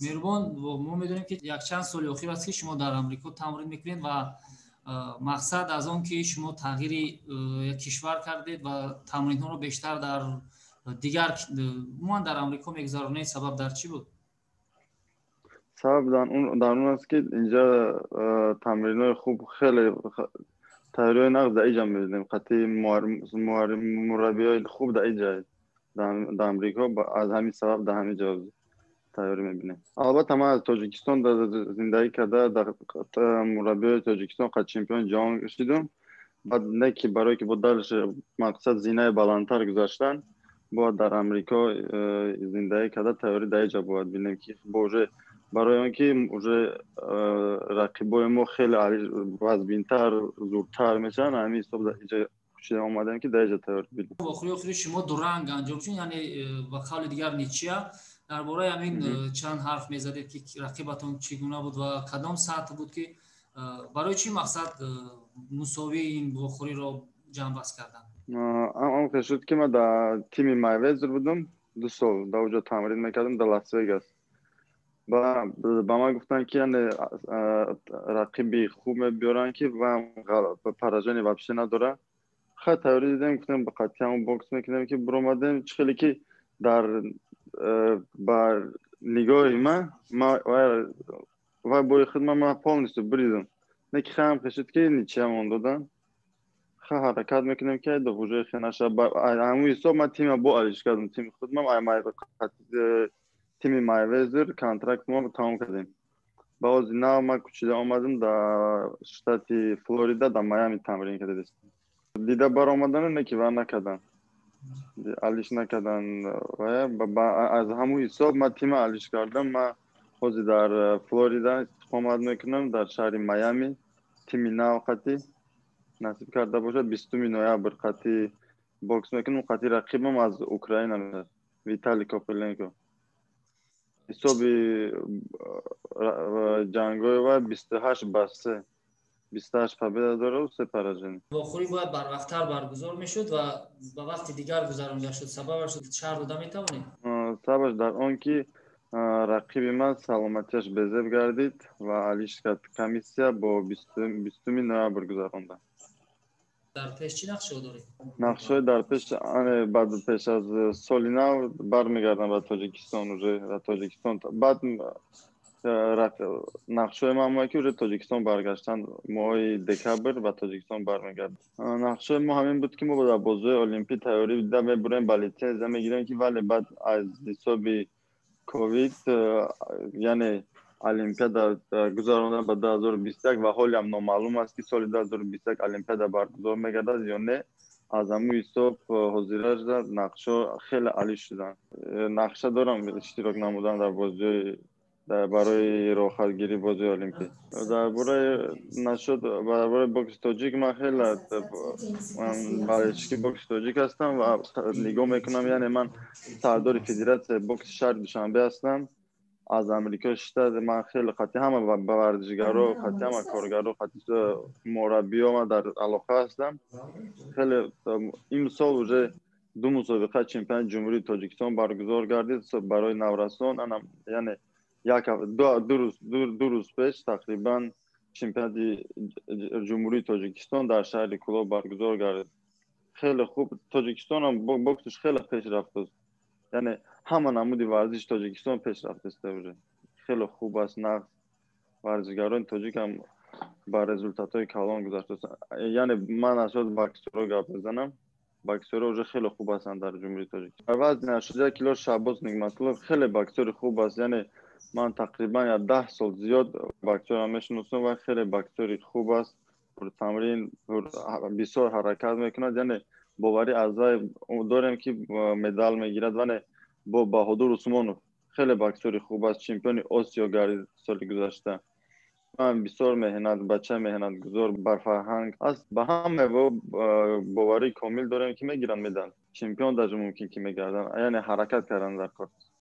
Меҳрубон, мо медонем, ки якчанд соли охир аст, ки шумо дар Амрико тамрин мекунед ва мақсад аз он ки шумо тағйири кишвар кардед ва тамринҳоро бештар дар дигар, умуман дар Амрико мегузаронед, сабаб дар чӣ буд? Сабаб дар он аст, ки инҷа тамринҳои хуб, хеле тайёриҳои нағз дар иҷа мебинем, қатъи мураббиҳои хуб дар иҷа, дар Амрико. Аз ҳамин сабаб дар ҳамин ҷо тайёрӣ мебинем. Албатта, ман аз Тоҷикистон зиндагӣ карда, дар мураббиҳои Тоҷикистон қад чемпиони ҷаҳон шудум. Баъд не ки барое ки бо дальше мақсад зинаи баландтар гузаштан, бояд дар Амрико зиндагӣ карда, тайёрӣ дар иҷа бояд бинем, ки бо уже барои он ки уже рақибои мо хеле вазбинтар, зуртар мешаванд. Ҳамин ҳисоб дар иҷа кӯчида омадем, ки дар иҷа тайёрӣ бинем. Охири охири шумо дуранг анҷом шуд, яъне ба қавли дигар ничья. Дар бораи ҳамин чанд ҳарф мезадед, ки рақибатон чӣ гуна буд ва кадом сатҳ буд, ки барои чӣ мақсад мусовии ин вохӯриро ҷамъбаст карданд? Он хел шуд, ки ман дар тими Майвезер будам, 2 сол дар оҷо тамрин мекардам, дар Лас Вегас. Ба ман гуфтанд, ки яъне рақиби хуб мебиёранд, ки поражение вообще надорад. Хай, тайёрӣ дидем, гуфтем, ба қатъи ҳамон бокс мекунем, ки биромадем. Чӣ хеле ки дар ба нигоҳи ман вай бои худ ман полностью бридам, не ки хаям хешид, ки ничья мон додан. Ха, ҳаракат мекунем, ки айда уже хе наша. Ҳамун ҳисоб ман тима бо алиш кардам, тими худ ман тими Майвезер контракт мо тамом кардем. Ба ози нав ман кӯчида омадам, дар штати Флорида, дар Майами тамрин кардем. Дида баромадану не ки ва накардан, алиш накардан. Аз ҳамун ҳисоб ман тима алиш кардам. Ман ҳозир дар Флорида истиқомат мекунам, дар шаҳри Майами, тими нав қатӣ. Насиб карда бошад, 20-уми ноябр қатӣ бокс мекунам. Қатӣ рақибам аз Украина, Виталий Копеленко. Ҳисоби ҷангои вай 28 ба 3, 28 победа дорад, се поражение. Вохӯрӣ бояд барвақттар баргузор мешуд ва ба вақти дигар гузаронида шуд. Сабабаш шарҳ дода метавонед? Сабабаш дар он ки рақиби ман саломатиаш безеб гардид ва алиш кард комиссия, бо 20-уми ноябр гузаронда. Дар пеш чӣ нақшаҳо доред? Нақшаҳои дар пеш, баъд пеш аз соли нав бармегардам ба Тоҷикистон. Уже ба Тоҷикистон баъд нақшаҳои ман мо ки уже Тоҷикистон баргаштан, моҳи декабр ба Тоҷикистон бармегардам. Нақшаҳои мо ҳамин буд, ки мо дар бозиҳои олимпӣ тайёрӣ дида мебурем, ба литсензия мегирем, ки вале баъд аз ҳисоби ковид, яъне олимпиада гузарондан ба 2021 ва ҳолиам номаълум аст, ки соли 2021 олимпиада баргузор мегардад ё не. Аз ҳамун ҳисоб ҳозира шуда, нақшаҳо хеле алиш шуданд. Нақша дорам иштирок намудан дар бозиҳои барои роҳхатгирӣ бозии олимпӣ. Дар бораи нашуд, дар бораи бокси тоҷик, ман хеле болельщики бокси тоҷик ҳастам ва нигоҳ мекунам. Яъне ман сардори федератсияи бокси шаҳри Душанбе ҳастам. Аз Амрико шита ман хеле қатъи ҳама ба варзишгаро, қатъи ҳама коргаро, қатъи мураббиё ман дар алоқа ҳастам. Хеле имсол уже ду мусобиқа чемпионати Ҷумҳурии Тоҷикистон баргузор гардид барои наврасон. Яъне як 2 рӯз пеш тақрибан чемпионати Ҷумҳурии Тоҷикистон дар шаҳри Кӯлоб баргузор гардид. Хеле хуб, Тоҷикистонам боксш хеле пеш рафтааст, яъне ҳама намуди варзиши Тоҷикистон пеш рафтааст уже, хеле хуб аст, нағз. Варзишгарони тоҷикам ба результатҳои калон гузаштааст. Яъне ман асос боксёро гап мезанам, боксёро уже хеле хуб ҳастанд дар Ҷумҳурии Тоҷикистон. Вазни 81 кило Шаҳбоз Нигматуллов хеле боксёри хуб аст. Яъне ман тақрибан як 10 сол зиёд боксёрро мешиносам ва хеле боксёри хуб аст, пуртамрин, бисёр ҳаракат мекунад. Яъне боварӣ аз вай дорем, ки медал мегирад. Вале бо Баҳодур Усмонов хеле боксёри хуб аст, чемпиони Осиё гардид соли гузашта. Ман бисёр меҳнат, бача меҳнатгузор, барфарҳанг аст. Ба ҳама боварии комил дорем, ки мегиранд медал, чемпион даже мумкин ки мегарданд. Яъне ҳаракат кардан дар кор.